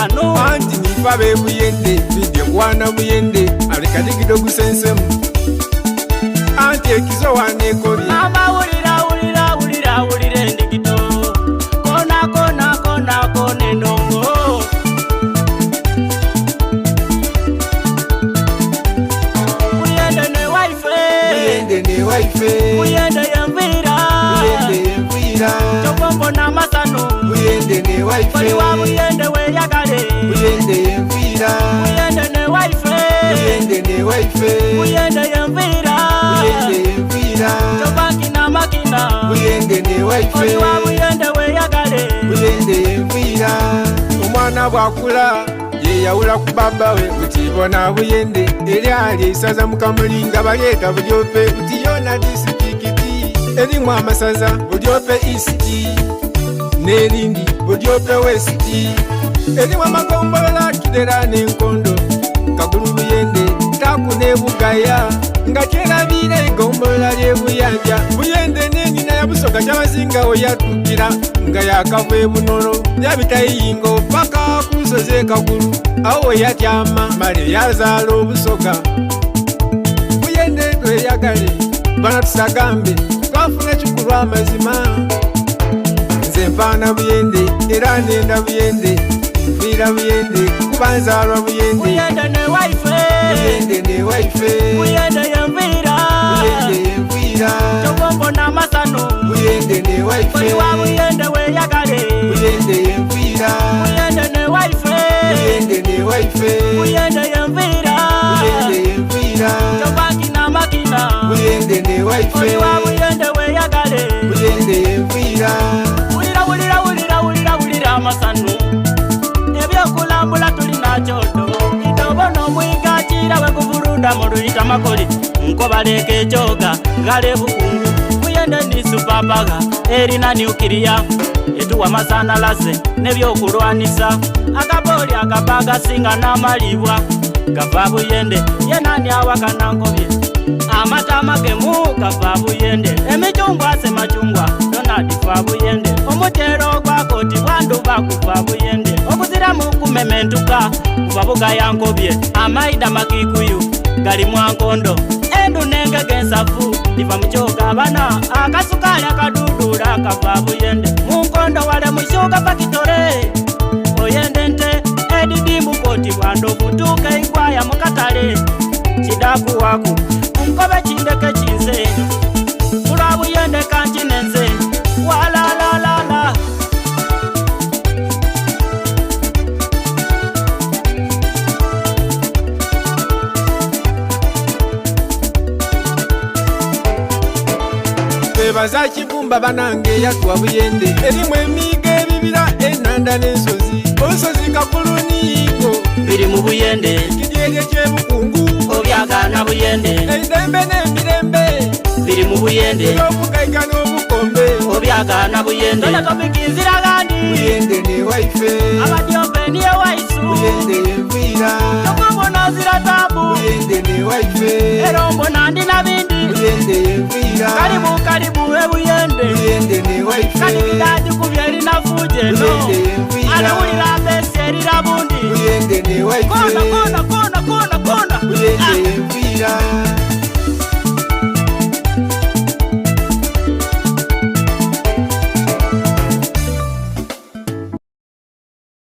masanu. Anti nife ab'e Buyende twidhye kuwaana Buyende ale kadigida ogusensemu. Anti ekizo waneekobye. Mama wulira wulira wulira wulira endigito. Kona kona kona kona endongo. Buyende ne waife. Buyende ne waife. Buyende yenviira. Buyende yenviira. Kyova mbona amasanu. Buyende ne waife. Oli wa Buyende weyagale. Buyende yenviira. Buyende ne waife. Buyende ne waife. Buyende yenviira. Buyende yenviira. Kyova nkina makina. Buyende ne waife. Oli wa Buyende weyagale. Buyende yenviira. Omwana bw'akula yeyawula ku baba we buti bona Buyende eryali eisaza mu Kamuli nga balyeta Budyope buti yona disitulikiti erimu amasaza Budyope East n'erindi Budyope West erimu amagombolola Kidera n'Enkondo Kagulu Buyende Taku ne Bugaya nga kyerabiire egombolola ly'e Buyanja. Buyende n'ennyina ya Busoga Kyabazinga we yatuukira nga yaakava e Bunolo yabita Iyingo paka ku nsozi e Kagulu awo we yatyama male yaazaala Obusoga. Buyende tweyagale bana tusagambe twafuna kikulu amazima. Nze mpaana Buyende era nenda Buyende nfiira Buyende kuba nzaalwa Buyende. Buyende ne waife. Buyende ne waife. Buyende yenviira. Buyende yenviira. Kyova mbona amasanu. Buyende ne waife. Oli wa Buyende weyagale. Buyende yenviira. Buyende ne waife. Buyende ne waife. Buyende yenviira. Buyende yenviira. Kyova nkina makina. Buyende ne waife. Oli wa Buyende weyagale. Buyende yenviira. Wulira wulira wulira wulira wulira amasanu. Ebyokulambula tulina kyoto. Idobo n'omwiga kira we guvulunda mu luyita makoli. Nkobaleka ekyoga gale bukungu. Buyende ni supapaga erina niukiriya. Etuwa masanalaze n'ebyokulwanisa. Akabooli akaba gasinga n'amalibwa. Gava Buyende ye nani awakana nkobye. Amata amagemu gava Buyende. Emicungwa semacungwa Donald fa Buyende. Omutero gwa koti bwanduba kuva Buyende. Okuziramu kumementuka kuva Bugaya nkobye. Amaida makikuyu gali mwankondo. Endu n'engege ensafu diva mu kyoga bana. Akasukaali akadudula kava Buyende. Mu nkondo wale mu shuga fakitore. Oyende nte edidimbu koti bwandovu tuuka eigwaya mu katale. Kidakuwaku nkobe kindeke kinze. Kulwa Buyende kankinenze. Walalalala. Twebaza Kibumba banange yatuwa Buyende erimu emiiga ebibira enanda n'ensozi olusozi Kakulu n'Iyingo biri mu Buyende ekidyerye ky'ebukungu obyagaana Buyende eidembe n'emirembe biri mu Buyende eby'obugaiga n'obukombe obyagaana Buyende tobikinzira gandi Buyende ne waife abadyope niye waisu Buyende yenviira tokumbona zira tabu Buyende ne waife era ombona ndi na bindi Buyende yenviira karibu karibu e Buyende Buyende ne waife kati bidajikubye erina fuje no Buyende yenviira alewulira besi erira bundi Buyende ne waife kona kona kona kona kona Buyende yenviira.